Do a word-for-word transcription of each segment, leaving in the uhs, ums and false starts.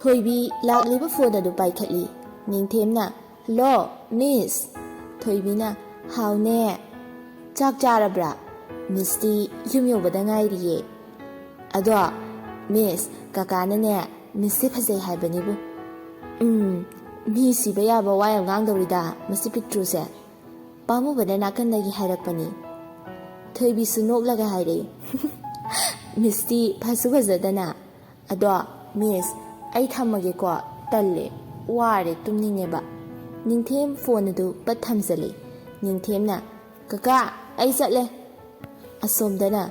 ꯊꯣꯏꯕꯤ ꯂꯥꯛꯂꯤꯕ ꯐꯣꯟ ꯑꯗꯨ ꯄꯥꯏꯈꯠꯂꯤ꯫ ꯅꯤꯡꯊꯦꯝꯅ, "ꯍꯜꯂꯣ, ꯃꯤꯁ!" ꯊꯣꯏꯕꯤꯅ, "ꯍꯥꯎꯅꯦ꯫ ꯆꯥꯛ ꯆꯥꯔꯕ꯭ꯔꯥ? ꯃꯤꯁꯇꯤ ꯌꯨꯝ ꯌꯧꯕꯗ ꯉꯥꯏꯔꯤꯌꯦ꯫ ꯑꯗꯣ, ꯃꯤꯁ, ꯀꯀꯥꯅꯅꯦ, ꯃꯤꯁꯁꯦ ꯐꯖꯩ ꯍꯥꯏꯕꯅꯤꯕꯨ꯫ ꯎꯝ, ꯃꯤ ꯁꯤꯕ ꯌꯥꯕ ꯋꯥ ꯌꯥꯝ ꯉꯥꯡꯗꯧꯔꯤꯗ, ꯃꯁꯤ ꯄꯤꯛꯇ꯭ꯔꯨꯁꯦ꯫" ꯄꯥꯝꯃꯨꯕꯅ ꯅꯥꯀꯟꯗꯒꯤ ꯍꯥꯏꯔꯛꯄꯅꯤ꯫ ꯊꯣꯏꯕꯤꯁꯨ ꯅꯣꯛꯂꯒ ꯍꯥꯏꯔꯛꯏ, "ꯃꯤꯁꯇꯤ ꯐꯁꯨ ꯐꯖꯗꯅ꯫ ꯑꯗꯣ, ꯃꯤꯁ, ꯑꯩ ꯊꯝꯃꯒꯦꯀꯣ, ꯇꯜꯂꯦ, ꯋꯥꯔꯦ, ꯇꯨꯝꯅꯤꯡꯉꯦꯕ꯫" ꯅꯤꯡꯊꯦꯝ ꯐꯣꯟ ꯑꯗꯨ ꯄꯠ ꯊꯝꯖꯜꯂꯤ꯫ ꯅꯤꯡꯊꯦꯝꯅ, "ꯀꯀꯥ, ꯑꯩ ꯆꯠꯂꯦ꯫" ꯑꯁꯣꯝꯗꯅ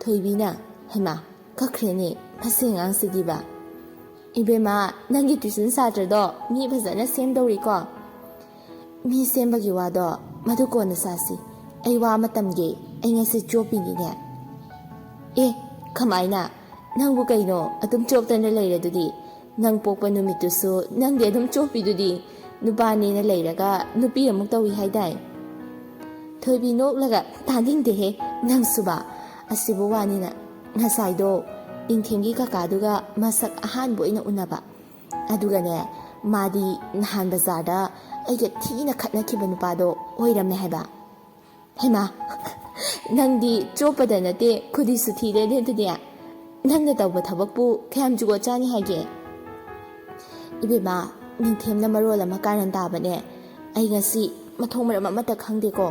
ꯊꯣꯏꯕꯤꯅ, "ꯍꯩꯃꯥ, ꯀꯛꯈ꯭ꯔꯦꯅꯦ, ꯃꯁꯤ ꯑꯉꯥꯡꯁꯤꯗꯤꯕ꯫ ꯏꯕꯦꯝꯃ, ꯅꯪꯒꯤ ꯇ꯭ꯌꯨꯁꯟ ꯁꯥꯇ꯭ꯔꯗꯣ ꯃꯤ ꯐꯖꯅ ꯁꯦꯝꯗꯧꯔꯤꯀꯣ꯫" "ꯃꯤ ꯁꯦꯝꯕꯒꯤ ꯋꯥꯗꯣ ꯃꯗꯨ ꯀꯣꯟꯅ ꯁꯥꯁꯤ꯫ ꯑꯩ ꯋꯥ ꯑꯃ ꯇꯝꯒꯦ, ꯑꯩ ꯉꯁꯤ ꯆꯣꯞꯄꯤꯅꯤꯅꯦ꯫" "ꯑꯦ, ꯀꯃꯥꯏꯅ? ꯅꯪꯕꯨ ꯀꯩꯅꯣ ꯑꯗꯨꯝ ꯆꯣꯞꯇꯅ ꯂꯩꯔꯗꯨꯗꯤ? ꯅꯪ ꯄꯣꯛꯄ ꯅꯨꯃꯤꯠꯇꯨꯁꯨ ꯅꯪꯗꯤ ꯑꯗꯨꯝ ꯆꯣꯞꯄꯤꯗꯨꯗꯤ꯫ ꯅꯨꯄꯥꯅꯦꯅ ꯂꯩꯔꯒ ꯅꯨꯄꯤ ꯑꯃꯨꯛ ꯇꯧꯏ ꯍꯥꯏꯗꯥꯏ?" ꯊꯣꯏꯕꯤ ꯅꯣꯛꯂꯒ, "ꯇꯥꯅꯤꯡꯗꯦꯍꯦ, ꯅꯪꯁꯨꯕ꯫ ꯑꯁꯤꯕꯨ ꯋꯥꯅꯤꯅ, ꯉꯁꯥꯏꯗꯣ ꯏꯟꯊꯦꯝꯒꯤ ꯀꯀꯥꯗꯨꯒ ꯃꯁꯛ ꯑꯍꯥꯟꯕ ꯑꯣꯏꯅ ꯎꯅꯕ꯫ ꯑꯗꯨꯒꯅꯦ, ꯃꯥꯗꯤ ꯅꯍꯥꯟ ꯕꯖꯥꯔꯗ ꯑꯩꯒ ꯊꯤꯅ ꯈꯠꯅꯈꯤꯕ ꯅꯨꯄꯥꯗꯣ ꯑꯣꯏꯔꯝꯃꯦ ꯍꯥꯏꯕ꯫" "ꯍꯩꯃꯥ, ꯅꯪꯗꯤ ꯆꯣꯞꯄꯗ ꯅꯠꯇꯦ, ꯈꯨꯗꯤꯁꯨ ꯊꯤꯔꯦꯅꯦ ꯑꯗꯨꯗꯤ꯫ ꯅꯪꯅ ꯇꯧꯕ ꯊꯕꯛꯄꯨ ꯀꯌꯥꯝ ꯖꯨꯒꯣꯠ ꯆꯥꯅꯤ ꯍꯥꯏꯒꯦ?" "ꯏꯕꯦꯝꯃ, ꯅꯤꯡꯊꯦꯝꯅ ꯃꯔꯣꯜ ꯑꯃ ꯀꯥꯔꯟ ꯇꯥꯕꯅꯦ꯫ ꯑꯩ ꯉꯁꯤ ꯃꯊꯣꯡ ꯃꯔꯝ ꯑꯃꯠꯇ ꯈꯪꯗꯦꯀꯣ꯫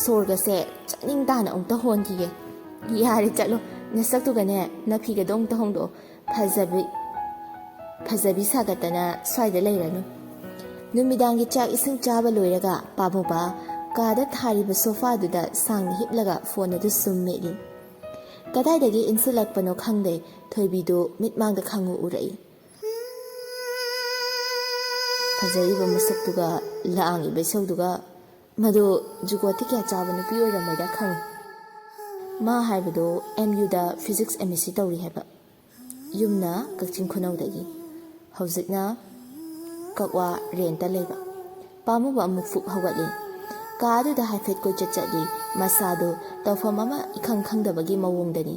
ꯁꯣꯔꯒꯁꯦ ꯆꯥꯅꯤꯡ ꯇꯥꯅ ꯑꯃꯨꯛꯇ ꯍꯣꯟꯈꯤꯒꯦ꯫" "ꯌꯥꯔꯦ, ꯆꯠꯂꯣ꯫ ꯅꯁꯛꯇꯨꯒꯅꯦ, ꯅꯐꯤꯒꯗꯣ ꯑꯃꯨꯛꯇ ꯍꯣꯡꯗꯣꯛꯑꯣ꯫ ꯐꯖꯕꯤ, ꯐꯖꯕꯤ ꯁꯥꯒꯠꯇꯅ ꯁ꯭ꯋꯥꯏꯗ ꯂꯩꯔꯅꯨ꯫" ꯅꯨꯃꯤꯗꯥꯡꯒꯤ ꯆꯥꯛ ꯏꯁꯤꯡ ꯆꯥꯕ ꯂꯣꯏꯔꯒ ꯄꯥꯝꯃꯨꯕ ꯀꯥꯗ ꯊꯥꯔꯤꯕ ꯁꯣꯐꯥꯗꯨꯗ ꯁꯥꯡꯅ ꯍꯤꯞꯂꯒ ꯐꯣꯟ ꯑꯗꯨ ꯁꯨꯝ ꯃꯦꯠꯂꯤ꯫ ꯀꯗꯥꯏꯗꯒꯤ ꯏꯟꯁꯤꯜꯂꯛꯄꯅꯣ ꯈꯪꯗꯦ, ꯊꯣꯏꯕꯤꯗꯨ ꯃꯤꯠꯃꯥꯡꯗ ꯈꯪꯎ ꯎꯔꯛꯏ꯫ ꯐꯖꯔꯤꯕ ꯃꯁꯛꯇꯨꯒ ꯂꯥꯡꯉꯤꯕ ꯏꯁꯧꯗꯨꯒ, ꯃꯗꯨ ꯖꯨꯒꯣꯠꯇꯤ ꯀꯌꯥ ꯆꯥꯕ ꯅꯨꯄꯤ ꯑꯣꯏꯔꯝꯃꯣꯏꯗ ꯈꯪꯉꯤ꯫ ꯃꯥ ꯍꯥꯏꯕꯗꯣ ꯑꯦꯝ ꯌꯨꯗ ꯐꯤꯖꯤꯛꯁ ꯑꯦꯝ ꯑꯦꯁ ꯁꯤ ꯇꯧꯔꯤ ꯍꯥꯏꯕ꯫ ꯌꯨꯝꯅ ꯀꯛꯆꯤꯡ ꯈꯨꯅꯧꯗꯒꯤ꯫ ꯍꯧꯖꯤꯛꯅ ꯀꯛꯋꯥ ꯔꯦꯟꯇ ꯂꯩꯕ꯫ ꯄꯥꯝꯃꯨꯕ ꯑꯃꯨꯛ ꯐꯨꯛ ꯍꯧꯒꯠꯂꯤ꯫ ꯀꯥꯗꯨꯗ ꯍꯥꯏꯐꯦꯠ ꯀꯣꯏꯆꯠ ꯆꯠꯂꯤ꯫ ꯃꯁꯥꯗꯨ ꯇꯧꯐꯝ ꯑꯃ ꯏꯈꯪ ꯈꯪꯗꯕꯒꯤ ꯃꯑꯣꯡꯗꯅꯤ꯫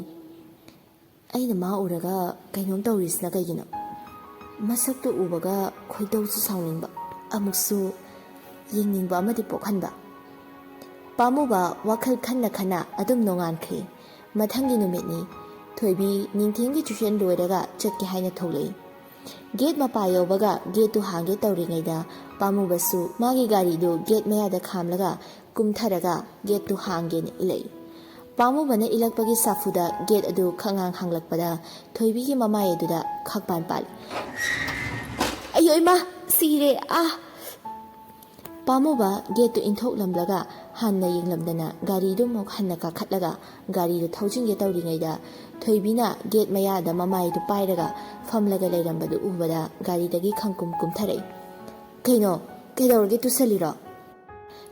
"ꯑꯩꯅ ꯃꯥ ꯎꯔꯒ ꯀꯩꯅꯣꯝ ꯇꯧꯔꯤꯁꯤꯅ ꯀꯩꯒꯤꯅꯣ?" ꯃꯁꯛꯇꯨ ꯎꯕꯒ ꯈꯣꯏꯗꯧꯁꯨ ꯁꯥꯎꯅꯤꯡꯕ, ꯑꯃꯨꯛꯁꯨ ꯌꯦꯡꯅꯤꯡꯕ ꯑꯃꯗꯤ ꯄꯣꯛꯍꯟꯕ꯫ ꯄꯥꯝꯃꯨꯕ ꯋꯥꯈꯜ ꯈꯟꯅ ꯈꯟꯅ ꯑꯗꯨꯝ ꯅꯣꯡꯉꯥꯟꯈꯤ꯫ ꯃꯊꯪꯒꯤ ꯅꯨꯃꯤꯠꯅꯤ꯫ ꯊꯣꯏꯕꯤ ꯅꯤꯡꯊꯦꯝꯒꯤ ꯇ꯭ꯌꯨꯁꯟ ꯂꯣꯏꯔꯒ ꯆꯠꯀꯦ ꯍꯥꯏꯅ ꯊꯣꯛꯂꯛꯏ꯫ ꯒꯦꯠ ꯃꯄꯥ ꯌꯧꯕꯒ ꯒꯦꯠꯇꯨ ꯍꯥꯡꯒꯦ ꯇꯧꯔꯤꯉꯩꯗ ꯄꯥꯝꯃꯨꯕꯁꯨ ꯃꯥꯒꯤ ꯒꯥꯔꯤꯗꯨ ꯒꯦꯠ ꯃꯌꯥꯗ ꯈꯥꯝꯂꯒ ꯀꯨꯝꯊꯔꯒ ꯒꯦꯠꯇꯨ ꯍꯥꯡꯒꯦꯅ ꯏꯜꯂꯛꯏ꯫ ꯄꯥꯝꯃꯨꯕꯅ ꯏꯜꯂꯛꯄꯒꯤ ꯁꯥꯐꯨꯗ ꯒꯦꯠ ꯑꯗꯨ ꯈꯪꯍꯥꯡ ꯍꯥꯡꯂꯛꯄꯗ ꯊꯣꯏꯕꯤꯒꯤ ꯃꯃꯥꯏ ꯑꯗꯨꯗ ꯈꯥꯛꯄꯥꯟ ꯄꯥꯜꯂꯤ꯫ "ꯑꯌꯣ ꯏꯃꯥ, ꯁꯤꯔꯦ, ꯑꯥ!" ꯄꯥꯝꯃꯨꯕ ꯒꯦꯠꯇꯨ ꯏꯟꯊꯣꯛꯂꯝꯂꯒ ꯍꯟꯅ ꯌꯦꯡꯂꯝꯗꯅ ꯒꯥꯔꯤꯗꯨ ꯑꯃꯨꯛ ꯍꯟꯅ ꯀꯥꯈꯠꯂꯒ ꯒꯥꯔꯤꯗꯨ ꯊꯧꯖꯤꯟꯒꯦ ꯇꯧꯔꯤꯉꯩꯗ ꯊꯣꯏꯕꯤꯅ ꯒꯦꯠ ꯃꯌꯥꯗ ꯃꯃꯥꯏꯗꯨ ꯄꯥꯏꯔꯒ ꯐꯝꯂꯒ ꯂꯩꯔꯝꯕꯗꯨ ꯎꯕꯗ ꯒꯥꯔꯤꯗꯒꯤ ꯈꯪꯀꯨꯝ ꯀꯨꯝꯊꯔꯛꯏ꯫ "ꯀꯩꯅꯣ? ꯀꯩꯗꯧꯔꯒꯦ ꯇꯨꯁꯜꯂꯤꯔꯣ?"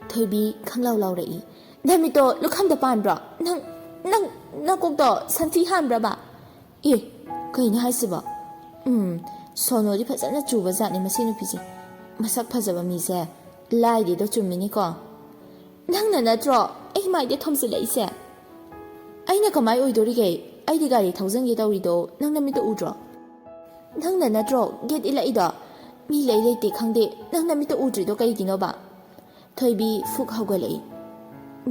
ꯊꯣꯏꯕꯤ ꯈꯪꯂꯥꯎ ꯂꯥꯎꯔꯛꯏ꯫ "ꯅꯃꯤꯠꯇꯣ ꯂꯨꯈꯝꯗ ꯄꯥꯟꯕ꯭ꯔꯣ? ꯅꯪ, ꯅꯪ, ꯅꯀꯣꯛꯇꯣ ꯁꯟꯊꯤ ꯍꯥꯟꯕ꯭ꯔꯕ?" "ꯑꯦ, ꯀꯩꯅꯣ ꯍꯥꯏꯁꯤꯕꯣ? ꯎꯝ, ꯁꯣꯅꯣꯗꯤ ꯐꯖꯅ ꯆꯨꯕ ꯖꯥꯠꯅꯤ ꯃꯁꯤ ꯅꯨꯄꯤꯁꯦ꯫ ꯃꯁꯛ ꯐꯖꯕ ꯃꯤꯁꯦ ꯂꯥꯏꯗꯤꯗꯣ ꯆꯨꯝꯃꯤꯅꯦꯀꯣ꯫ ꯅꯪꯅ ꯅꯠꯇ꯭ꯔꯣ ꯑꯩ ꯃꯥꯏꯗ ꯊꯣꯝꯖꯤꯜꯂꯛꯏꯁꯦ? ꯑꯩꯅ ꯀꯃꯥꯏ ꯑꯣꯏꯗꯣꯔꯤꯒꯦ? ꯑꯩꯗꯤ ꯒꯥꯔꯤ ꯊꯧꯖꯟꯒꯦ ꯇꯧꯔꯤꯗꯣ ꯅꯪ ꯅꯃꯤꯠꯇ ꯎꯗ꯭ꯔꯣ? ꯅꯪꯅ ꯅꯠꯇ꯭ꯔꯣ ꯒꯦꯠ ꯏꯜꯂꯛꯏꯗꯣ? ꯃꯤ ꯂꯩ ꯂꯩꯇꯦ ꯈꯪꯗꯦ, ꯅꯪ ꯅꯃꯤꯠꯇ ꯎꯗ꯭ꯔꯤꯗꯣ ꯀꯩꯒꯤꯅꯣꯕ?" ꯊꯣꯏꯕꯤ ꯐꯨꯛ ꯍꯧꯒꯠꯂꯛꯏ꯫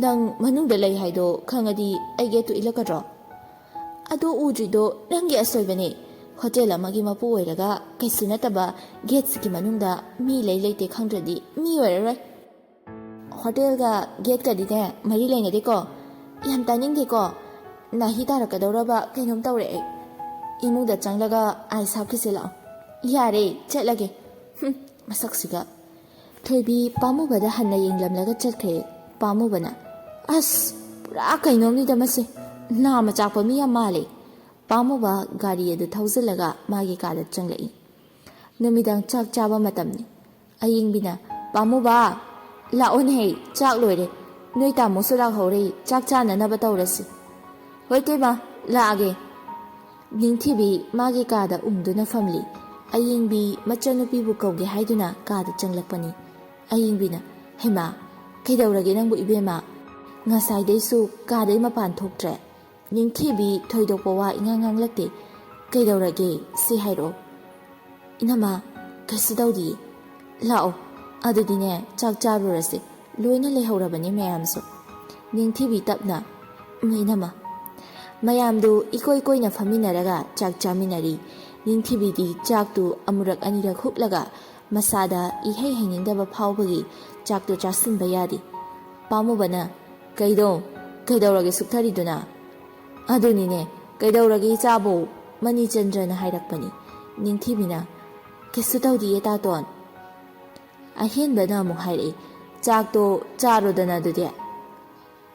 "ꯅꯪ ꯃꯅꯨꯡꯗ ꯂꯩ ꯍꯥꯏꯗꯣ ꯈꯪꯉꯗꯤ ꯑꯩ ꯒꯦꯠꯇꯨ ꯏꯜꯂꯛꯀꯗ꯭ꯔꯣ?" "ꯑꯗꯨ ꯎꯗ꯭ꯔꯤꯗꯣ ꯅꯪꯒꯤ ꯑꯁꯣꯏꯕꯅꯦ꯫ ꯍꯣꯇꯦꯜ ꯑꯃꯒꯤ ꯃꯄꯨ ꯑꯣꯏꯔꯒ ꯀꯩꯁꯨ ꯅꯠꯇꯕ ꯒꯦꯠꯁꯤꯒꯤ ꯃꯅꯨꯡꯗ ꯃꯤ ꯂꯩ ꯂꯩꯇꯦ ꯈꯪꯗ꯭ꯔꯗꯤ ꯃꯤ ꯑꯣꯏꯔꯔꯣꯏ꯫ ꯍꯣꯇꯦꯜꯒ ꯒꯦꯠꯀꯗꯤꯅꯦ ꯃꯔꯤ ꯂꯩꯅꯗꯦꯀꯣ꯫ ꯌꯥꯝ ꯇꯥꯅꯤꯡꯗꯦꯀꯣ꯫ ꯅꯥꯍꯤ ꯇꯥꯔꯛꯀꯗꯧꯔꯕ ꯀꯩꯅꯣꯝ ꯇꯧꯔꯦ ꯑꯩ꯫ ꯏꯃꯨꯡꯗ ꯆꯪꯂꯒ ꯑꯥꯏꯁ ꯍꯥꯞꯈꯤꯁꯤ ꯂꯥꯛꯑꯣ꯫ ꯌꯥꯔꯦ, ꯆꯠꯂꯒꯦ꯫ ꯍꯨꯝ, ꯃꯁꯛꯁꯤꯒ꯫" ꯊꯣꯏꯕꯤ ꯄꯥꯝꯃꯨꯕꯗ ꯍꯟꯅ ꯌꯦꯡꯂꯝꯂꯒ ꯆꯠꯈ꯭ꯔꯦ꯫ ꯄꯥꯝꯃꯨꯕꯅ, "ꯑꯁ, ꯄꯨꯔꯥ ꯀꯩꯅꯣꯝꯅꯤꯗ ꯃꯁꯦ꯫ ꯅꯥꯃ ꯆꯥꯛꯄ ꯃꯤ ꯌꯥꯝ ꯃꯥꯜꯂꯦ꯫" ꯄꯥꯝꯃꯨꯕ ꯒꯥꯔꯤ ꯑꯗꯨ ꯊꯧꯖꯤꯜꯂꯒ ꯃꯥꯒꯤ ꯀꯥꯗ ꯆꯪꯂꯛꯏ꯫ ꯅꯨꯃꯤꯗꯥꯡ ꯆꯥꯛ ꯆꯥꯕ ꯃꯇꯝꯅꯤ꯫ ꯑꯌꯤꯡꯕꯤꯅ, "ꯄꯥꯝꯃꯨꯕ, ꯂꯥꯛꯑꯣꯅꯦꯍꯦ, ꯆꯥꯛ ꯂꯣꯏꯔꯦ꯫ ꯅꯣꯏ ꯇꯥꯃꯣꯁꯨ ꯂꯥꯛꯍꯧꯔꯦ, ꯆꯥꯛ ꯆꯥꯅꯅꯕ ꯇꯧꯔꯁꯤ꯫" "ꯍꯣꯏ ꯇꯦꯕ, ꯂꯥꯛꯑꯒꯦ꯫" ꯅꯤꯡꯊꯤꯕꯤ ꯃꯥꯒꯤ ꯀꯥꯗ ꯎꯪꯗꯨꯅ ꯐꯝꯂꯤ꯫ ꯑꯌꯤꯡꯕꯤ ꯃꯆꯟꯅꯨꯄꯤꯕꯨ ꯀꯧꯒꯦ ꯍꯥꯏꯗꯨꯅ ꯀꯥꯗ ꯆꯪꯂꯛꯄꯅꯤ꯫ ꯑꯌꯤꯡꯕꯤꯅ, "ꯍꯩꯃꯥ, ꯀꯩꯗꯧꯔꯒꯦ ꯅꯪꯕꯨ ꯏꯕꯦꯝꯃ? ꯉꯁꯥꯏꯗꯩꯁꯨ ꯀꯥꯗꯩ ꯃꯄꯥꯟ ꯊꯣꯛꯇ꯭ꯔꯦ꯫" ꯅꯤꯡꯊꯤꯕꯤ ꯊꯣꯏꯗꯣꯛꯄ ꯋꯥ ꯏꯉꯥꯡ ꯉꯥꯡꯂꯛꯇꯦ꯫ "ꯀꯩꯗꯧꯔꯒꯦ? ꯁꯤ ꯍꯥꯏꯔꯛꯑꯣ꯫" "ꯏꯅꯝꯃ, ꯀꯩꯁꯨ ꯇꯧꯗꯤꯌꯦ꯫ ꯂꯥꯛꯑꯣ, ꯑꯗꯨꯗꯤꯅꯦ, ꯆꯥꯛ ꯆꯥꯔꯨꯔꯁꯦ꯫ ꯂꯣꯏꯅ ꯂꯩꯍꯧꯔꯕꯅꯤ ꯃꯌꯥꯝꯁꯨ꯫" ꯅꯤꯡꯊꯤꯕꯤ ꯇꯞꯅ, "ꯎꯝ, ꯏꯅꯝꯃ꯫" ꯃꯌꯥꯝꯗꯨ ꯏꯀꯣꯏ ꯀꯣꯏꯅ ꯐꯝꯃꯤꯟꯅꯔꯒ ꯆꯥꯛ ꯆꯥꯃꯤꯟꯅꯔꯤ꯫ ꯅꯤꯡꯊꯤꯕꯤꯗꯤ ꯆꯥꯛꯇꯨ ꯑꯃꯨꯔꯛ ꯑꯅꯤꯔꯛ ꯍꯨꯛꯂꯒ ꯃꯁꯥꯗ ꯏꯍꯩ ꯍꯩꯅꯤꯡꯗꯕ ꯐꯥꯎꯕꯒꯤ ꯆꯥꯛꯇꯨ ꯆꯥꯁꯤꯟꯕ ꯌꯥꯗꯦ꯫ ꯄꯥꯝꯃꯨꯕꯅ, "ꯀꯩꯗꯣ? ꯀꯩꯗꯧꯔꯒꯦ ꯁꯨꯛꯊꯔꯤꯗꯨꯅ?" "ꯑꯗꯨꯅꯤꯅꯦ, ꯀꯩꯗꯧꯔꯒꯦ ꯏꯆꯥꯕꯣ?" ꯃꯅꯤꯆꯟꯗ꯭ꯔꯅ ꯍꯥꯏꯔꯛꯄꯅꯤ꯫ ꯅꯤꯡꯊꯤꯕꯤꯅ, "ꯀꯩꯁꯨ ꯇꯧꯗꯤꯌꯦ ꯇꯥꯇꯣꯟ꯫" ꯑꯍꯦꯟꯕꯅ ꯑꯃꯨꯛ ꯍꯥꯏꯔꯛꯏ, "ꯆꯥꯛꯇꯣ ꯆꯥꯔꯣꯗꯅ ꯑꯗꯨꯗꯤ꯫"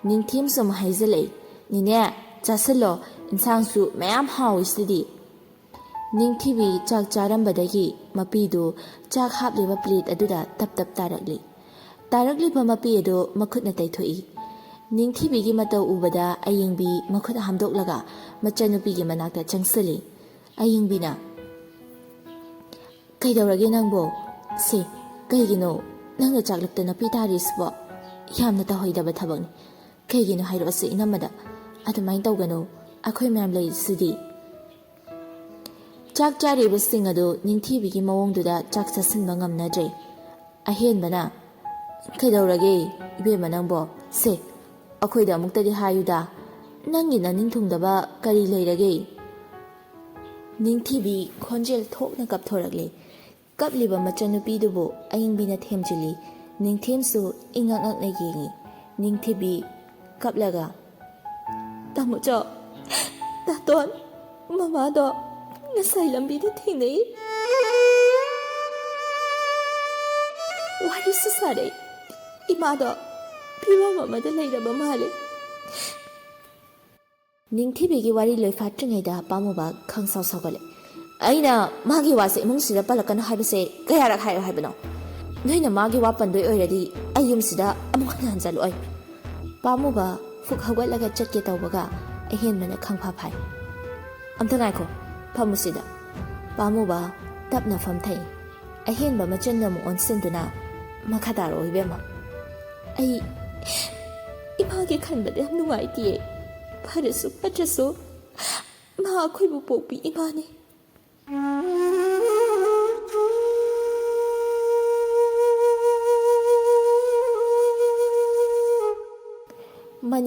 ꯅꯤꯡꯊꯦꯝꯁꯨ ꯑꯃꯨꯛ ꯍꯥꯏꯖꯤꯜꯂꯛꯏ, "ꯅꯤꯅꯦ, ꯆꯥꯁꯤꯜꯂꯣ, ꯏꯟꯁꯥꯡꯁꯨ ꯃꯌꯥꯝ ꯍꯥꯎꯏꯁꯤꯗꯤ꯫" ꯅꯤꯡꯊꯤꯕꯤ ꯆꯥꯛ ꯆꯥꯔꯝꯕꯗꯒꯤ ꯃꯄꯤꯗꯨ ꯆꯥꯛ ꯍꯥꯞꯂꯤꯕ ꯄ꯭ꯂꯦꯠ ꯑꯗꯨꯗ ꯇꯞ ꯇꯞ ꯇꯥꯔꯛꯂꯤ꯫ ꯇꯥꯔꯛꯂꯤꯕ ꯃꯄꯤ ꯑꯗꯨ ꯃꯈꯨꯠꯅ ꯇꯩꯊꯣꯛꯏ꯫ ꯅꯤꯡꯊꯤꯕꯤꯒꯤ ꯃꯇꯧ ꯎꯕꯗ ꯑꯌꯤꯡꯕꯤ ꯃꯈꯨꯠ ꯍꯥꯝꯗꯣꯛꯂꯒ ꯃꯆꯟꯅꯨꯄꯤꯒꯤ ꯃꯅꯥꯛꯇ ꯆꯪꯁꯤꯜꯂꯤ꯫ ꯑꯌꯤꯡꯕꯤꯅ, "ꯀꯩꯗꯧꯔꯒꯦ ꯅꯪꯕꯣ? ꯁꯦ, ꯀꯩꯒꯤꯅꯣ ꯅꯪꯅ ꯆꯥꯛꯂꯛꯇ ꯅꯥꯄꯤ ꯇꯥꯔꯤꯁꯤꯕꯣ? ꯌꯥꯝꯅ ꯇꯧꯍꯩꯗꯕ ꯊꯕꯛꯅꯤ꯫ ꯀꯩꯒꯤꯅꯣ ꯍꯥꯏꯔꯛꯑꯣꯁꯦ ꯏꯅꯝꯃꯗ꯫ ꯑꯗꯨꯃꯥꯏꯅ ꯇꯧꯒꯅꯨ, ꯑꯩꯈꯣꯏ ꯃꯌꯥꯝ ꯂꯩꯔꯤꯁꯤꯗꯤ꯫" ꯆꯥꯛ ꯆꯥꯔꯤꯕꯁꯤꯡ ꯑꯗꯨ ꯅꯤꯡꯊꯤꯕꯤꯒꯤ ꯃꯑꯣꯡꯗꯨꯗ ꯆꯥꯛ ꯆꯥꯁꯤꯟꯕ ꯉꯝꯅꯗ꯭ꯔꯦ꯫ ꯑꯍꯦꯟꯕꯅ, "ꯀꯩꯗꯧꯔꯒꯦ ꯏꯕꯦꯝꯃ ꯅꯪꯕꯣ? ꯁꯦ, ꯑꯩꯈꯣꯏꯗ ꯑꯃꯨꯛꯇꯗꯤ ꯍꯥꯏꯌꯨꯗ, ꯅꯪꯒꯤ ꯅꯅꯤꯡ ꯊꯨꯡꯗꯕ ꯀꯔꯤ ꯂꯩꯔꯒꯦ?" ꯅꯤꯡꯊꯤꯕꯤ ꯈꯣꯟꯖꯦꯜ ꯊꯣꯛꯅ ꯀꯞꯊꯣꯔꯛꯂꯦ꯫ ꯀꯞꯂꯤꯕ ꯃꯆꯟꯅꯨꯄꯤꯗꯨꯕꯨ ꯑꯏꯪꯕꯤꯅ ꯊꯦꯝꯖꯤꯜꯂꯤ꯫ ꯅꯤꯡꯊꯦꯝꯁꯨ ꯏꯉꯛ ꯉꯛꯅ ꯌꯦꯡꯉꯤ꯫ ꯅꯤꯡꯊꯤꯕꯤ ꯀꯞꯂꯒ, "ꯇꯥꯃꯣꯆꯧ, ꯇꯥꯇꯣꯟ, ꯃꯃꯥꯗꯣ ꯉꯁꯥꯏ ꯂꯝꯕꯤꯗ ꯊꯦꯡꯅꯩ꯫ ꯋꯥꯔꯤꯁꯨ ꯁꯥꯔꯛꯏ꯫ ꯏꯃꯥꯗꯣ ꯐꯤꯕꯝ ꯑꯃꯗ ꯂꯩꯔꯕ ꯃꯥꯜꯂꯦ꯫" ꯅꯤꯡꯊꯤꯕꯤꯒꯤ ꯋꯥꯔꯤ ꯂꯣꯏꯐꯥꯠꯇ꯭ꯔꯤꯉꯩꯗ ꯄꯥꯝꯃꯨꯕ ꯈꯪꯁꯥꯎ ꯁꯥꯎꯒꯠꯂꯦ꯫ "ꯑꯩꯅ ꯃꯥꯒꯤ ꯋꯥꯁꯦ ꯏꯃꯨꯡꯁꯤꯗ ꯄꯜꯂꯛꯀꯅꯨ ꯍꯥꯏꯕꯁꯦ ꯀꯌꯥꯔꯛ ꯍꯥꯏꯌꯣ ꯍꯥꯏꯕꯅꯣ? ꯅꯣꯏꯅ ꯃꯥꯒꯤ ꯋꯥ ꯄꯟꯗꯣꯏ ꯑꯣꯏꯔꯗꯤ ꯑꯩ ꯌꯨꯝꯁꯤꯗ ꯑꯃꯨꯛ ꯍꯟꯅ ꯍꯟꯖꯜꯂꯛꯑꯣꯏ꯫" ꯄꯥꯝꯃꯨꯕ ꯐꯨꯛ ꯍꯧꯒꯠꯂꯒ ꯆꯠꯀꯦ ꯇꯧꯕꯒ ꯑꯍꯦꯟꯕꯅ ꯈꯪꯐ ꯐꯥꯏ꯫ "ꯑꯝꯇ ꯉꯥꯏꯈꯣ, ꯐꯝꯃꯨꯁꯤꯗ꯫" ꯄꯥꯝꯃꯨꯕ ꯇꯞꯅ ꯐꯝꯊꯩ꯫ ꯑꯍꯦꯟꯕ ꯃꯆꯟꯅ ꯑꯃꯨꯛ ꯑꯣꯟꯁꯤꯟꯗꯨꯅ, "ꯃꯈꯥ ꯇꯥꯔꯛꯑꯣ ꯏꯕꯦꯝꯃ꯫ ꯑꯩ ꯏꯃꯥꯒꯤ ꯈꯟꯕꯗ ꯌꯥꯝ ꯅꯨꯡꯉꯥꯏꯇꯤꯌꯦ꯫ ꯐꯔꯁꯨ ꯐꯠꯇ꯭ꯔꯁꯨ ꯃꯥ ꯑꯩꯈꯣꯏꯕꯨ ꯄꯣꯛꯄꯤ ꯏꯃꯥꯅꯤ꯫"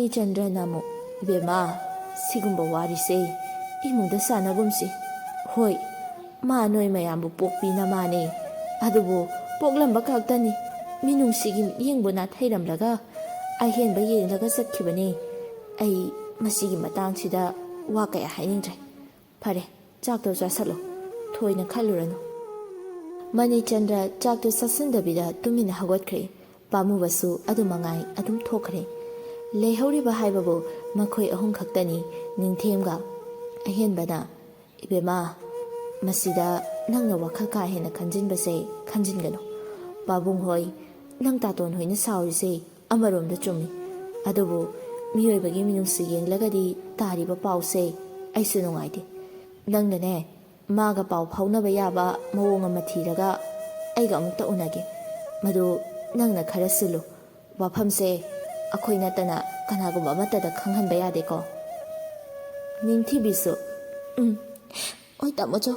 ꯆꯟꯗ꯭ꯔꯅ ꯑꯃꯨꯛ, "ꯏꯕꯦꯝꯃ, ꯁꯤꯒꯨꯝꯕ ꯋꯥꯔꯤꯁꯦ ꯏꯃꯨꯡꯗ ꯁꯥꯟꯅꯒꯨꯝꯁꯤ꯫ ꯍꯣꯏ, ꯃꯥ ꯅꯣꯏ ꯃꯌꯥꯝꯕꯨ ꯄꯣꯛꯄꯤ ꯅꯃꯥꯅꯦ, ꯑꯗꯨꯕꯨ ꯄꯣꯛꯂꯝꯕ ꯈꯛꯇꯅꯤ꯫ ꯃꯤꯅꯨꯡꯁꯤꯒꯤ ꯃꯤꯠꯌꯦꯡꯕꯨ ꯅꯥꯊꯩꯔꯝꯂꯒ ꯑꯍꯦꯟꯕ ꯌꯦꯡꯂꯒ ꯆꯠꯈꯤꯕꯅꯤ꯫ ꯑꯩ ꯃꯁꯤꯒꯤ ꯃꯇꯥꯡꯁꯤꯗ ꯋꯥ ꯀꯌꯥ ꯍꯥꯏꯅꯤꯡꯗ꯭ꯔꯦ꯫ ꯐꯔꯦ, ꯆꯥꯛꯇꯣ ꯆꯥꯁꯜꯂꯣ, ꯊꯣꯏꯅ ꯈꯜꯂꯨꯔꯅꯨ"꯫ ꯃꯅꯤꯆꯟꯗ꯭ꯔ ꯆꯥꯛꯇꯣ ꯆꯥꯁꯤꯟꯗꯕꯤꯗ ꯇꯨꯃꯤꯟꯅ ꯍꯧꯒꯠꯈ꯭ꯔꯦ꯫ ꯄꯥꯝꯃꯨꯕꯁꯨ ꯑꯗꯨ ꯃꯉꯥꯏ ꯑꯗꯨꯝ ꯊꯣꯛꯈ꯭ꯔꯦ꯫ ꯂꯩꯍꯧꯔꯤꯕ ꯍꯥꯏꯕꯕꯨ ꯃꯈꯣꯏ ꯑꯍꯨꯝ ꯈꯛꯇꯅꯤ, ꯅꯤꯡꯊꯦꯝꯒ꯫ ꯑꯍꯦꯟꯕꯅ, "ꯏꯕꯦꯝꯃ, ꯃꯁꯤꯗ ꯅꯪꯅ ꯋꯥꯈꯜ ꯀꯥ ꯍꯦꯟꯅ ꯈꯟꯖꯤꯟꯕꯁꯦ ꯈꯟꯖꯤꯟꯒꯅꯨ꯫ ꯄꯥꯕꯨꯡ ꯍꯣꯏ, ꯅꯪ ꯇꯥꯇꯣꯟ ꯍꯣꯏꯅ ꯁꯥꯎꯔꯤꯁꯦ ꯑꯃꯔꯣꯝꯗ ꯆꯨꯝꯃꯤ꯫ ꯑꯗꯨꯕꯨ ꯃꯤꯑꯣꯏꯕꯒꯤ ꯃꯤꯅꯨꯡꯁꯤ ꯌꯦꯡꯂꯒꯗꯤ ꯇꯥꯔꯤꯕ ꯄꯥꯎꯁꯦ ꯑꯩꯁꯨ ꯅꯨꯡꯉꯥꯏꯇꯦ꯫ ꯅꯪꯅꯅꯦ, ꯃꯥꯒ ꯄꯥꯎ ꯐꯥꯎꯅꯕ ꯌꯥꯕ ꯃꯑꯣꯡ ꯑꯃ ꯊꯤꯔꯒ ꯑꯩꯒ ꯑꯃꯨꯛꯇ ꯎꯅꯒꯦ꯫ ꯃꯗꯨ ꯅꯪꯅ ꯈꯔ ꯁꯤꯜꯂꯨ꯫ ꯋꯥꯐꯝꯁꯦ ꯑꯩꯈꯣꯏ ꯅꯠꯇꯅ ꯀꯅꯥꯒꯨꯝꯕ ꯑꯃꯠꯇꯗ ꯈꯪꯍꯟꯕ ꯌꯥꯗꯦꯀꯣ"꯫ ꯅꯤꯡꯊꯤꯕꯤꯁꯨ, "ꯎꯝ, ꯍꯣꯏ ꯇꯥꯃꯣꯆꯧ,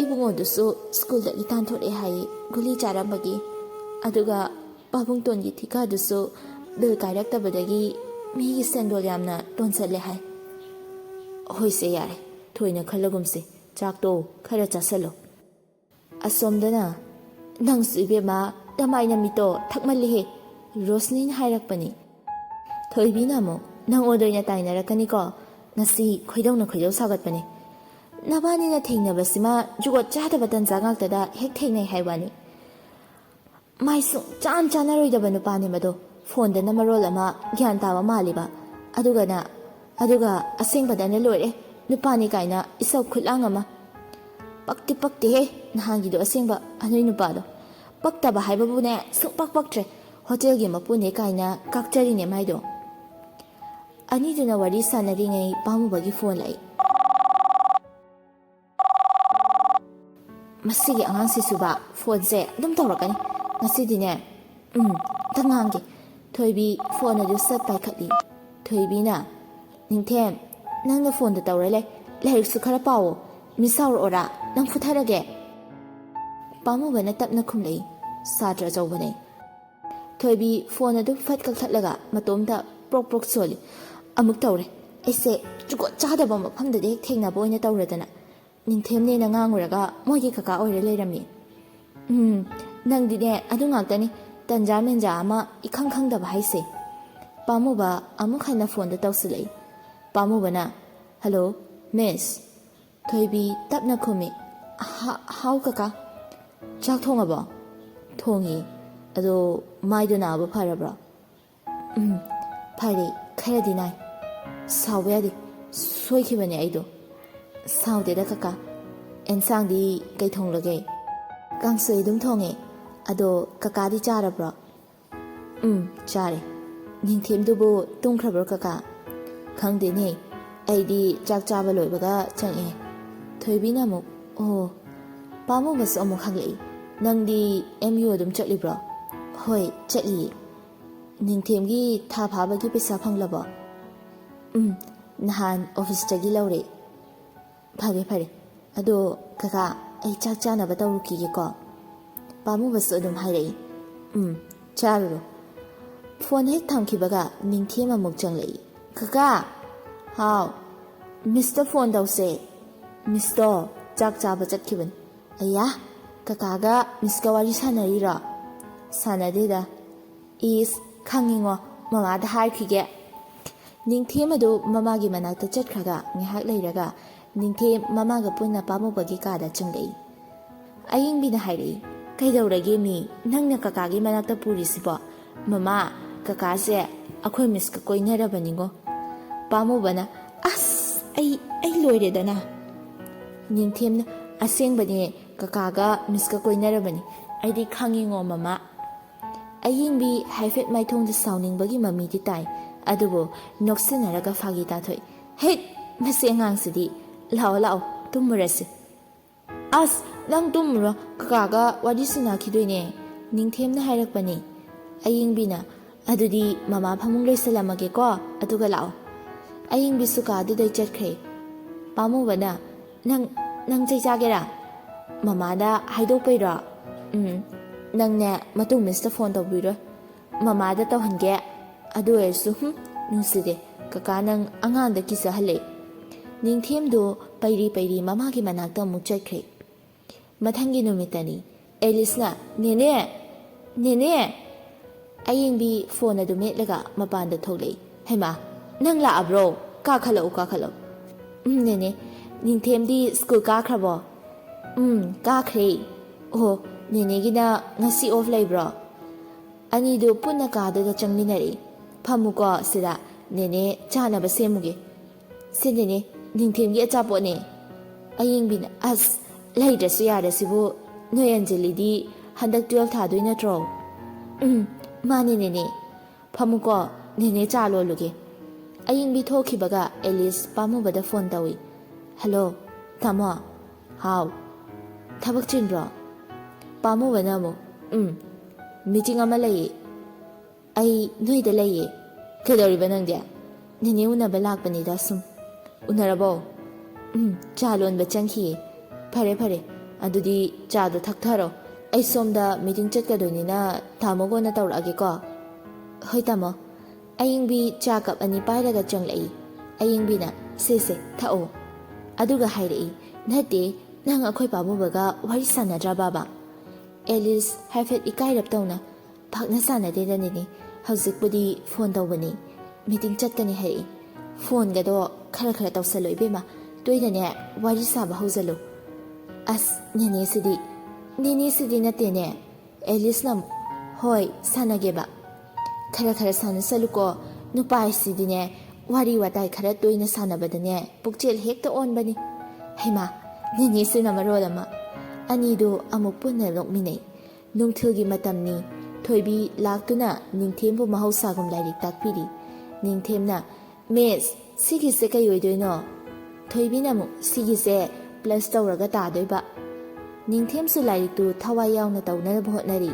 ꯏꯕꯨꯡꯉꯣꯗꯨꯁꯨ ꯁ꯭ꯀꯨꯜꯗꯒꯤ ꯇꯥꯟꯊꯣꯔꯛꯑꯦ ꯍꯥꯏꯌꯦ, ꯒꯨꯂꯤ ꯆꯥꯔꯝꯕꯒꯤ꯫ ꯑꯗꯨꯒ ꯄꯥꯕꯨꯡꯇꯣꯟꯒꯤ ꯊꯤꯀꯥꯗꯨꯁꯨ ꯕꯤꯜ ꯀꯥꯏꯔꯛꯇꯕꯗꯒꯤ ꯃꯤꯒꯤ ꯁꯦꯟꯗꯣꯜ ꯌꯥꯝꯅ ꯇꯣꯟꯁꯜꯂꯦ ꯍꯥꯏ"꯫ "ꯍꯣꯏꯁꯦ, ꯌꯥꯔꯦ, ꯊꯣꯏꯅ ꯈꯜꯂꯒꯨꯝꯁꯦ꯫ ꯆꯥꯛꯇꯣ ꯈꯔ ꯆꯥꯁꯜꯂꯣ"꯫ ꯑꯁꯣꯝꯗꯅ, "ꯅꯪꯁꯨ ꯏꯕꯦꯝꯃ, ꯅꯃꯥꯏ ꯅꯃꯤꯠꯇꯣ ꯊꯛꯃꯜꯂꯤꯍꯦ"꯫ ꯔꯣꯁꯅꯤꯅ ꯍꯥꯏꯔꯛꯄꯅꯤ꯫ ꯊꯣꯏꯕꯤꯅ ꯑꯃꯨꯛ, "ꯅꯪꯉꯣꯟꯗ ꯑꯣꯏꯅ ꯇꯥꯏꯅꯔꯛꯀꯅꯤꯀꯣ, ꯉꯁꯤ ꯈꯣꯏꯗꯧꯅ ꯈꯣꯏꯗꯧ ꯁꯥꯒꯠꯄꯅꯦ꯫ ꯅꯕꯥꯅꯤꯅ ꯊꯦꯡꯅꯕꯁꯤꯃ ꯖꯨꯒꯣꯠ ꯆꯥꯗꯕ ꯇꯟꯖꯥ ꯉꯥꯛꯇꯗ ꯍꯦꯛ ꯊꯦꯡꯅꯩ ꯍꯥꯏ ꯋꯥꯅꯤ꯫ ꯃꯥꯏ ꯁꯨꯡꯆꯥꯟ ꯆꯥꯟꯅꯔꯣꯏꯗꯕ ꯅꯨꯄꯥꯅꯦ ꯃꯗꯣ꯫ ꯐꯣꯟꯗꯅ ꯃꯔꯣꯜ ꯑꯃ ꯒ꯭ꯌꯥꯟ ꯇꯥꯕ ꯃꯥꯜꯂꯤꯕ꯫ ꯑꯗꯨꯒꯅ, ꯑꯗꯨꯒ ꯑꯁꯦꯡꯕꯗꯅ ꯂꯣꯏꯔꯦ꯫ ꯅꯨꯄꯥꯅꯤ ꯀꯥꯏꯅ ꯏꯁꯧ ꯈꯨꯠꯂꯥꯡ ꯑꯃ꯫ ꯄꯛꯇꯤ ꯄꯛꯇꯦꯍꯦ, ꯅꯍꯥꯟꯒꯤꯗꯣ ꯑꯁꯦꯡꯕ ꯑꯅꯣꯏ ꯅꯨꯄꯥꯗꯣ꯫ ꯄꯛꯇꯕ ꯍꯥꯏꯕꯕꯨꯅꯦ, ꯁꯨꯡꯄꯛ ꯄꯛꯇ꯭ꯔꯦ꯫ ꯍꯣꯇꯦꯜꯒꯤ ꯃꯄꯨꯅꯦ ꯀꯥꯏꯅ ꯀꯥꯛꯆꯔꯤꯅꯦ ꯃꯥꯏꯗꯣ"꯫ ꯑꯅꯤꯗꯨꯅ ꯋꯥꯔꯤ ꯁꯥꯟꯅꯔꯤꯉꯩ ꯄꯥꯝꯃꯨꯕꯒꯤ ꯐꯣꯟ ꯂꯥꯛꯏ꯫ "ꯃꯁꯤꯒꯤ ꯑꯉꯥꯡꯁꯤꯁꯨꯕ ꯐꯣꯟꯁꯦ ꯑꯗꯨꯝ ꯇꯧꯔꯛꯀꯅꯤ꯫ ꯉꯁꯤꯗꯤꯅꯦ, ꯎꯝ, ꯑꯝꯇ ꯉꯥꯡꯒꯦ"꯫ ꯊꯣꯏꯕꯤ ꯐꯣꯟ ꯑꯗꯨ ꯁꯠ ꯄꯥꯏꯈꯠꯂꯤ꯫ ꯊꯣꯏꯕꯤꯅ, "ꯅꯤꯡꯊꯦꯝ, ꯅꯪꯅ ꯐꯣꯟꯗ ꯇꯧꯔ ꯂꯩ꯫ ꯂꯥꯏꯔꯤꯛꯁꯨ ꯈꯔ ꯄꯥꯎꯋꯣ꯫ ꯃꯤꯁ ꯁꯥꯎꯔꯛꯑꯣꯔꯥ? ꯅꯪ ꯐꯨꯊꯔꯒꯦ"꯫ ꯄꯥꯝꯃꯨꯕꯅ ꯇꯞꯅ ꯈꯨꯝꯂꯛꯏ, "ꯁꯥꯇ꯭ꯔ ꯑꯆꯧꯕꯅꯦ"꯫ ꯊꯣꯏꯕꯤ ꯐꯣꯟ ꯑꯗꯨ ꯐꯠ ꯀꯛꯊꯠꯂꯒ ꯃꯇꯣꯝꯇ ꯄ꯭ꯔꯣꯛ ꯄ꯭ꯔꯣꯛ ꯆꯣꯜꯂꯤ꯫ ꯑꯃꯨꯛ ꯇꯧꯔꯦ꯫ ꯑꯩꯁꯦ ꯖꯨꯒꯣꯠ ꯆꯥꯗꯕ ꯃꯐꯝꯗꯗꯤ ꯍꯦꯛ ꯊꯦꯡꯅꯕ ꯑꯣꯏꯅ ꯇꯧꯔꯗꯅ꯫ ꯅꯤꯡꯊꯦꯝꯅꯦꯅ ꯉꯥꯡꯉꯨꯔꯒ ꯃꯣꯏꯒꯤ ꯀꯀꯥ ꯑꯣꯏꯔ ꯂꯩꯔꯝꯃꯤ꯫ "ꯎꯝ, ꯅꯪꯗꯤꯅꯦ ꯑꯗꯨ ꯉꯥꯛꯇꯅꯤ, ꯇꯟꯖꯥ ꯃꯦꯟꯖꯥ ꯑꯃ ꯏꯈꯪ ꯈꯪꯗꯕ ꯍꯥꯏꯁꯦ"꯫ ꯄꯥꯝꯃꯨꯕ ꯑꯃꯨꯛ ꯍꯟꯅ ꯐꯣꯟꯗ ꯇꯧꯁꯤꯜꯂꯛꯏ꯫ ꯄꯥꯝꯃꯨꯕꯅ, "ꯍꯜꯂꯣ, ꯃꯤꯁ꯫ ꯊꯣꯏꯕꯤ ꯇꯞꯅ ꯈꯨꯝꯃꯤ, "ꯍꯥ-, ꯍꯥꯎ ꯀꯀꯥ꯫ ꯆꯥꯛ ꯊꯣꯡꯉꯕꯣ?" "ꯊꯣꯡꯉꯤ꯫ ꯑꯗꯣ ꯃꯥꯏꯗꯣ ꯅꯥꯕ ꯐꯔꯕ꯭ꯔꯣ?" "ꯎꯝ, ꯐꯔꯦ, ꯈꯔꯗꯤ ꯅꯥꯏ꯫ ꯁꯥꯎꯕ ꯌꯥꯗꯦ, ꯁꯣꯏꯈꯤꯕꯅꯦ ꯑꯩꯗꯣ"꯫ "ꯁꯥꯎꯗꯦꯗ ꯀꯀꯥ꯫ ꯑꯦꯟꯁꯥꯡꯗꯤ ꯀꯩ ꯊꯣꯡꯂꯒꯦ?" "ꯀꯥꯡꯁꯣꯏ ꯑꯗꯨꯝ ꯊꯣꯡꯉꯦ꯫ ꯑꯗꯣ ꯀꯀꯥꯗꯤ ꯆꯥꯔꯕ꯭ꯔꯣ?" "ꯎꯝ, ꯆꯥꯔꯦ꯫ ꯅꯤꯡꯊꯦꯝꯗꯨꯕꯨ ꯇꯨꯝꯈ꯭ꯔꯕ꯭ꯔꯣ ꯀꯀꯥ?" "ꯈꯪꯗꯦꯅꯦ, ꯑꯩꯗꯤ ꯆꯥꯛ ꯆꯥꯕ ꯂꯣꯏꯕꯒ ꯆꯪꯉꯛꯑꯦ"꯫ ꯊꯣꯏꯕꯤꯅ ꯑꯃꯨꯛ, "ꯑꯣ"꯫ ꯄꯥꯝꯃꯨꯕꯁꯨ ꯑꯃꯨꯛ ꯍꯪꯂꯛꯏ, "ꯅꯪꯗꯤ ꯑꯦꯝ ꯌꯨ ꯑꯗꯨꯝ ꯆꯠꯂꯤꯕ꯭ꯔꯣ?" "ꯍꯣꯏ, ꯆꯠꯂꯤꯌꯦ"꯫ "ꯅꯤꯡꯊꯦꯝꯒꯤ ꯊꯥ ꯐꯥꯕꯒꯤ ꯄꯩꯁꯥ ꯐꯪꯂꯕꯣ?" "ꯎꯝ, ꯅꯍꯥꯟ ꯑꯣꯐꯤꯁꯇꯒꯤ ꯂꯧꯔꯦ"꯫ "ꯐꯔꯦ, ꯐꯔꯦ꯫ ꯑꯗꯣ ꯀꯀꯥ, ꯑꯩ ꯆꯥꯛ ꯆꯥꯅꯕ ꯇꯧꯔꯨꯈꯤꯒꯦꯀꯣ"꯫ ꯄꯥꯝꯃꯨꯕꯁꯨ ꯑꯗꯨꯝ ꯍꯥꯏꯔꯛꯏ, "ꯎꯝ, ꯆꯥꯔꯨꯔꯣ"꯫ ꯐꯣꯟ ꯍꯦꯛ ꯊꯝꯈꯤꯕꯒ ꯅꯤꯡꯊꯦꯝ ꯑꯃꯨꯛ ꯆꯪꯂꯛꯏ꯫ "ꯀꯀꯥ!" "ꯍꯥꯎ"꯫ "ꯃꯤꯁꯇ ꯐꯣꯟ ꯇꯧꯁꯦ"꯫ "ꯃꯤꯁꯇꯣ ꯆꯥꯛ ꯆꯥꯕ ꯆꯠꯈꯤꯕꯅꯤ"꯫ "ꯑꯌꯥ, ꯀꯀꯥꯒ ꯃꯤꯁꯀ ꯋꯥꯔꯤ ꯁꯥꯟꯅꯔꯤꯔꯣ?" "ꯁꯥꯟꯅꯗꯦꯗ"꯫ "ꯏꯁ, ꯈꯪꯉꯤꯉꯣ, ꯃꯃꯥꯗ ꯍꯥꯏꯈꯤꯒꯦ"꯫ ꯅꯤꯡꯊꯦꯝ ꯑꯗꯨ ꯃꯃꯥꯒꯤ ꯃꯅꯥꯛꯇ ꯆꯠꯈ꯭ꯔꯒ ꯉꯥꯏꯍꯥꯛ ꯂꯩꯔꯒ ꯅꯤꯡꯊꯦꯝ ꯃꯃꯥꯒ ꯄꯨꯟꯅ ꯄꯥꯝꯃꯨꯕꯒꯤ ꯀꯥꯗ ꯆꯪꯂꯛꯏ꯫ ꯑꯌꯤꯡꯕꯤꯅ ꯍꯥꯏꯔꯛꯏ, "ꯀꯩꯗꯧꯔꯒꯦ ꯃꯤ, ꯅꯪꯅ ꯀꯀꯥꯒꯤ ꯃꯅꯥꯛꯇ ꯄꯨꯔꯤꯁꯤꯕꯣ? ꯃꯃꯥ, ꯀꯀꯥꯁꯦ ꯑꯩꯈꯣꯏ ꯃꯤꯁꯀ ꯀꯣꯏꯅꯔꯕꯅꯤꯉꯣ"꯫ ꯄꯥꯝꯃꯨꯕꯅ, "ꯑꯁ, ꯑꯩ, ꯑꯩ ꯂꯣꯏꯔꯦꯗꯅ"꯫ ꯅꯤꯡꯊꯦꯝꯅ, "ꯑꯁꯦꯡꯕꯅꯦ, ꯀꯀꯥꯒ ꯃꯤꯁꯀ ꯀꯣꯏꯅꯔꯕꯅꯤ꯫ ꯑꯩꯗꯤ ꯈꯪꯉꯤꯉꯣ ꯃꯃꯥ"꯫ ꯑꯌꯤꯡꯕꯤ ꯍꯥꯏꯐꯦꯠ ꯃꯥꯏꯊꯣꯡꯗ ꯁꯥꯎꯅꯤꯡꯕꯒꯤ ꯃꯃꯤꯗꯤ ꯇꯥꯏ, ꯑꯗꯨꯕꯨ ꯅꯣꯛꯁꯤꯟꯅꯔꯒ ꯐꯥꯒꯤ ꯇꯥꯊꯣꯛꯏ, "ꯍꯦꯠ, ꯃꯁꯤ ꯑꯉꯥꯡꯁꯤꯗꯤ꯫ ꯂꯥꯛꯑꯣ, ꯂꯥꯛꯑꯣ, ꯇꯨꯝꯃꯨꯔꯁꯤ"꯫ "ꯑꯁ, ꯅꯪ ꯇꯨꯝꯃꯨꯔꯣ, ꯀꯀꯥꯒ ꯋꯥꯔꯤ ꯁꯥꯟꯅꯈꯤꯗꯣꯏꯅꯦ"꯫ ꯅꯤꯡꯊꯦꯝꯅ ꯍꯥꯏꯔꯛꯄꯅꯤ꯫ ꯑꯌꯤꯡꯕꯤꯅ, "ꯑꯗꯨꯗꯤ ꯃꯃꯥ ꯐꯃꯨꯡ ꯂꯣꯏꯁꯜꯂꯝꯃꯒꯦꯀꯣ, ꯑꯗꯨꯒ ꯂꯥꯛꯑꯣ"꯫ ꯑꯌꯤꯡꯕꯤꯁꯨ ꯀꯥꯗꯨꯗꯩ ꯆꯠꯈ꯭ꯔꯦ꯫ ꯄꯥꯝꯃꯨꯕꯅ, "ꯅꯪ, ꯅꯪ ꯆꯩ ꯆꯥꯒꯦꯔꯥ? ꯃꯃꯥꯗ ꯍꯥꯏꯗꯣꯛꯄꯩꯔꯣ?" "ꯎꯝ, ꯅꯪꯅꯦ ꯃꯇꯨꯡ ꯃꯤꯁꯇ ꯐꯣꯟ ꯇꯧꯕꯤꯔꯣꯏ"꯫ "ꯃꯃꯥꯗ ꯇꯧꯍꯟꯒꯦ"꯫ ꯑꯗꯨ ꯑꯣꯏꯔꯁꯨ, ꯍꯨꯝ, ꯅꯨꯡꯁꯤꯗꯦ꯫ ꯀꯀꯥ, ꯅꯪ ꯑꯉꯥꯡꯗ ꯀꯤꯖꯍꯜꯂꯦ꯫ ꯅꯤꯡꯊꯦꯝꯗꯨ ꯄꯩꯔꯤ ꯄꯩꯔꯤ ꯃꯃꯥꯒꯤ ꯃꯅꯥꯛꯇ ꯑꯃꯨꯛ ꯆꯠꯈ꯭ꯔꯦ꯫ ꯃꯊꯪꯒꯤ ꯅꯨꯃꯤꯠꯇꯅꯤ꯫ ꯑꯦꯂꯤꯁꯅ, "ꯅꯦꯅꯦ! ꯅꯦꯅꯦ!" ꯑꯌꯦꯡꯕꯤ ꯐꯣꯟ ꯑꯗꯨ ꯃꯦꯠꯂꯒ ꯃꯄꯥꯟꯗ ꯊꯣꯛꯂꯛꯏ꯫ "ꯍꯩꯃꯥ, ꯅꯪ ꯂꯥꯛꯑꯕ꯭ꯔꯣ? ꯀꯥꯈꯠꯂꯛꯎ, ꯀꯥꯈꯠꯂꯛꯎ꯫" "ꯎꯝ, ꯅꯦꯅꯦ, ꯅꯤꯡꯊꯦꯝꯗꯤ ꯁ꯭ꯀꯨꯜ ꯀꯥꯈ꯭ꯔꯕꯣ?" "ꯎꯝ, ꯀꯥꯈ꯭ꯔꯦ꯫" "ꯑꯣ, ꯅꯦꯅꯦꯒꯤꯅ ꯉꯁꯤ ꯑꯣꯐ ꯂꯩꯕ꯭ꯔꯣ?" ꯑꯅꯤꯗꯨ ꯄꯨꯟꯅ ꯀꯥꯗꯨꯗ ꯆꯪꯃꯤꯟꯅꯔꯛꯏ꯫ "ꯐꯝꯃꯨꯀꯣ ꯁꯤꯗ, ꯅꯦꯅꯦ ꯆꯥꯅꯕ ꯁꯦꯝꯃꯨꯒꯦ꯫" "ꯁꯦ ꯅꯦꯅꯦ, ꯅꯤꯡꯊꯦꯝꯒꯤ ꯑꯆꯥꯄꯣꯠꯅꯦ꯫" ꯑꯌꯦꯡꯕꯤꯅ, "ꯑꯁ, ꯂꯩꯗ꯭ꯔꯁꯨ ꯌꯥꯔꯦ ꯁꯤꯕꯨ꯫ ꯅꯣꯏ ꯑꯟꯖꯂꯤꯗꯤ ꯍꯟꯗꯛ ꯇꯨꯋꯦꯜꯐ ꯊꯥꯗꯣꯏ ꯅꯠꯇ꯭ꯔꯣ?" "ꯎꯝ, ꯃꯥꯅꯦ ꯅꯦꯅꯦ꯫" "ꯐꯝꯃꯨꯀꯣ, ꯅꯦꯅꯦ ꯆꯥ ꯂꯣꯜꯂꯨꯒꯦ꯫" ꯑꯌꯦꯡꯕꯤ ꯊꯣꯛꯈꯤꯕꯒ ꯑꯦꯂꯤꯁ ꯄꯥꯝꯃꯨꯕꯗ ꯐꯣꯟ ꯇꯧꯏ꯫ "ꯍꯜꯂꯣ, ꯇꯥꯃꯣ꯫" "ꯍꯥꯎ꯫" "ꯊꯕꯛ ꯆꯤꯟꯕ꯭ꯔꯣ?" ꯄꯥꯝꯃꯨꯕꯅ ꯑꯃꯨꯛ, "ꯎꯝ, ꯃꯤꯇꯤꯡ ꯑꯃ ꯂꯩꯌꯦ꯫" "ꯑꯩ ꯅꯣꯏꯗ ꯂꯩꯌꯦ꯫" "ꯀꯩꯗꯧꯔꯤꯕ ꯅꯪꯗꯤ?" "ꯅꯦꯅꯦ ꯎꯅꯕ ꯂꯥꯛꯄꯅꯤꯗ ꯁꯨꯝ꯫" "ꯎꯅꯔꯕꯣ?" "ꯎꯝ, ꯆꯥ ꯂꯣꯟꯕ ꯆꯪꯈꯤꯌꯦ꯫" "ꯐꯔꯦ, ꯐꯔꯦ꯫ ꯑꯗꯨꯗꯤ ꯆꯥꯗꯣ ꯊꯛꯊꯔꯣ꯫ ꯑꯩ ꯁꯣꯝꯗ ꯃꯤꯇꯤꯡ ꯆꯠꯀꯗꯣꯏꯅꯤꯅ ꯇꯥꯃꯣꯒ ꯑꯣꯏꯅ ꯇꯧꯔꯛꯑꯒꯦꯀꯣ꯫" "ꯍꯣꯏ, ꯇꯥꯃꯣ꯫" ꯑꯌꯤꯡꯕꯤ ꯆꯥ ꯀꯞ ꯑꯅꯤ ꯄꯥꯏꯔꯒ ꯆꯪꯂꯛꯏ꯫ ꯑꯌꯤꯡꯕꯤꯅ, "ꯁꯦ, ꯁꯦ, ꯊꯛꯑꯣ꯫" ꯑꯗꯨꯒ ꯍꯥꯏꯔꯛꯏ, "ꯅꯠꯇꯦ, ꯅꯪ ꯑꯩꯈꯣꯏ ꯄꯥꯝꯃꯨꯕꯒ ꯋꯥꯔꯤ ꯁꯥꯟꯅꯗ꯭ꯔꯕꯕ?" ꯑꯦꯂꯤꯁ ꯍꯥꯏꯐꯦꯠ ꯏꯀꯥꯏꯔꯞ ꯇꯧꯅ, "ꯄꯥꯛꯅ ꯁꯥꯟꯅꯗꯦꯗ ꯅꯦꯅꯦ, ꯍꯧꯖꯤꯛꯄꯨꯗꯤ ꯐꯣꯟ ꯇꯧꯕꯅꯤ, ꯃꯤꯇꯤꯡ ꯆꯠꯀꯅꯤ ꯍꯥꯏꯔꯛꯏ꯫" "ꯐꯣꯟꯒꯗꯣ ꯈꯔ ꯈꯔ ꯇꯧꯁꯜꯂꯣ ꯏꯕꯦꯝꯃ, ꯇꯣꯏꯅꯅꯦ ꯋꯥꯔꯤ ꯁꯥꯕ ꯍꯧꯖꯜꯂꯨ꯫" "ꯑꯁ, ꯅꯦꯅꯦꯁꯤꯗꯤ, ꯅꯦꯅꯦꯁꯤꯗꯤ ꯅꯠꯇꯦꯅꯦ꯫" ꯑꯦꯂꯤꯁꯅ ꯑꯃꯨꯛ, "ꯍꯣꯏ, ꯁꯥꯟꯅꯒꯦꯕ꯫" "ꯈꯔ ꯈꯔ ꯁꯥꯟꯅꯁꯜꯂꯨꯀꯣ, ꯅꯨꯄꯥ ꯍꯥꯏꯁꯤꯗꯤꯅꯦ, ꯋꯥꯔꯤ ꯋꯥꯇꯥꯏ ꯈꯔ ꯇꯣꯏꯅ ꯁꯥꯟꯅꯕꯗꯅꯦ ꯄꯨꯛꯆꯦꯜ ꯍꯦꯛꯇ ꯑꯣꯟꯕꯅꯤ꯫" ꯍꯩꯃꯥ, ꯅꯦꯅꯦꯁꯤꯅ ꯃꯔꯣꯜ ꯑꯃ꯫ ꯑꯅꯤꯗꯨ ꯑꯃꯨꯛ ꯄꯨꯟꯅ ꯅꯣꯛꯃꯤꯟꯅꯩ꯫ ꯅꯨꯡꯊꯤꯜꯒꯤ ꯃꯇꯝꯅꯤ꯫ ꯊꯣꯏꯕꯤ ꯂꯥꯛꯇꯨꯅ ꯅꯤꯡꯊꯦꯝꯕꯨ ꯃꯍꯧꯁꯥꯒꯨꯝ ꯂꯥꯏꯔꯤꯛ ꯇꯥꯛꯄꯤꯔꯤ꯫ ꯅꯤꯡꯊꯦꯝꯅ, "ꯃꯤꯁ, ꯁꯤꯒꯤꯁꯦ ꯀꯩ ꯑꯣꯏꯗꯣꯏꯅꯣ?" ꯊꯣꯏꯕꯤꯅ ꯑꯃꯨꯛ, "ꯁꯤꯒꯤꯁꯦ ꯄ꯭ꯂꯁ ꯇꯧꯔꯒ ꯇꯥꯗꯣꯏꯕ꯫" ꯅꯤꯡꯊꯦꯝꯁꯨ ꯂꯥꯏꯔꯤꯛꯇꯨ ꯊꯋꯥꯏ ꯌꯥꯎꯅ ꯇꯧꯅꯅꯕ ꯍꯣꯠꯅꯔꯤ꯫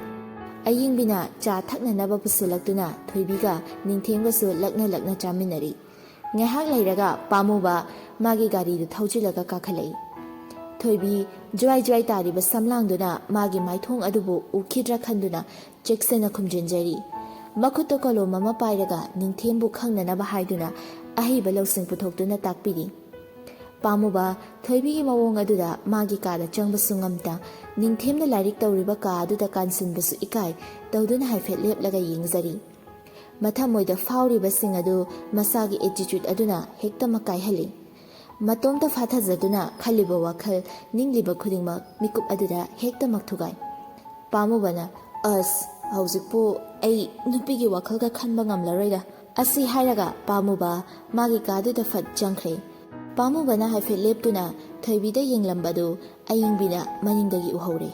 ꯑꯌꯤꯡꯕꯤꯅ ꯆꯥ ꯊꯛꯅꯅꯕ ꯄꯨꯁꯤꯜꯂꯛꯇꯨꯅ ꯊꯣꯏꯕꯤꯒ ꯅꯤꯡꯊꯦꯝꯒꯁꯨ ꯂꯛꯅ ꯂꯛꯅ ꯆꯥꯃꯤꯟꯅꯔꯤ꯫ ꯉꯥꯏꯍꯥꯛ ꯂꯩꯔꯒ ꯄꯥꯝꯃꯨꯕ ꯃꯥꯒꯤ ꯒꯥꯔꯤꯗꯨ ꯊꯧꯖꯤꯜꯂꯒ ꯀꯥꯈꯠꯂꯛꯏ꯫ ꯊꯣꯏꯕꯤ ꯖ꯭ꯋꯥꯏ ꯖ꯭ꯋꯥꯏ ꯇꯥꯔꯤꯕ ꯁꯝꯂꯥꯡꯗꯨꯅ ꯃꯥꯒꯤ ꯃꯥꯏꯊꯣꯡ ꯑꯗꯨꯕꯨ ꯎꯈꯤꯗ꯭ꯔꯥ ꯈꯟꯗꯨꯅ ꯆꯦꯛꯁꯤꯟꯅ ꯈꯨꯝꯖꯤꯟꯖꯔꯤ꯫ ꯃꯈꯨꯠꯇ ꯀꯣꯂꯣꯝ ꯑꯃ ꯄꯥꯏꯔꯒ ꯅꯤꯡꯊꯦꯝꯕꯨ ꯈꯪꯅꯅꯕ ꯍꯥꯏꯗꯨꯅ ꯑꯍꯩꯕ ꯂꯧꯁꯤꯡ ꯄꯨꯊꯣꯛꯇꯨꯅ ꯇꯥꯛꯄꯤꯔꯤ꯫ ꯄꯥꯝꯃꯨꯕ ꯊꯣꯏꯕꯤꯒꯤ ꯃꯑꯣꯡ ꯑꯗꯨꯗ ꯃꯥꯒꯤ ꯀꯥꯗ ꯆꯪꯕꯁꯨ ꯉꯝꯗ, ꯅꯤꯡꯊꯦꯝꯅ ꯂꯥꯏꯔꯤꯛ ꯇꯧꯔꯤꯕ ꯀꯥ ꯑꯗꯨꯗ ꯀꯥꯟꯁꯤꯟꯕꯁꯨ ꯏꯀꯥꯏ ꯇꯧꯗꯨꯅ ꯍꯥꯏꯐꯦꯠ ꯂꯦꯞꯂꯒ ꯌꯦꯡꯖꯔꯤ꯫ ꯃꯊꯃꯣꯏꯗ ꯐꯥꯎꯔꯤꯕꯁꯤꯡ ꯑꯗꯨ ꯃꯁꯥꯒꯤ attitude ꯑꯗꯨꯅ ꯍꯦꯛꯇꯃꯛ ꯀꯥꯏꯍꯜꯂꯤ꯫ ꯃꯇꯣꯝꯇ ꯐꯥꯊꯖꯗꯨꯅ ꯈꯜꯂꯤꯕ ꯋꯥꯈꯜ, ꯅꯤꯡꯂꯤꯕ ꯈꯨꯗꯤꯡꯃꯛ ꯃꯤꯀꯨꯞ ꯑꯗꯨꯗ ꯍꯦꯛꯇꯃꯛ ꯊꯨꯒꯥꯏ꯫ ꯄꯥꯝꯃꯨꯕꯅ, "ꯑꯁ, ꯍꯧꯖꯤꯛꯄꯨ ꯑꯩ ꯅꯨꯄꯤꯒꯤ ꯋꯥꯈꯜꯒ ꯈꯟꯕ ꯉꯝꯂꯔꯣꯏꯗ"꯫ ꯑꯁꯤ ꯍꯥꯏꯔꯒ ꯄꯥꯝꯃꯨꯕ ꯃꯥꯒꯤ ꯀꯥꯗꯨꯗ ꯐꯠ ꯆꯪꯈ꯭ꯔꯦ꯫ ꯄꯥꯝꯃꯨꯕꯅ ꯍꯥꯏꯐꯦꯠ ꯂꯦꯞꯇꯨꯅ ꯊꯣꯏꯕꯤꯗ ꯌꯦꯡꯂꯝꯕꯗꯨ ꯑꯌꯤꯡꯕꯤꯅ ꯃꯅꯤꯡꯗꯒꯤ ꯎꯍꯧꯔꯦ꯫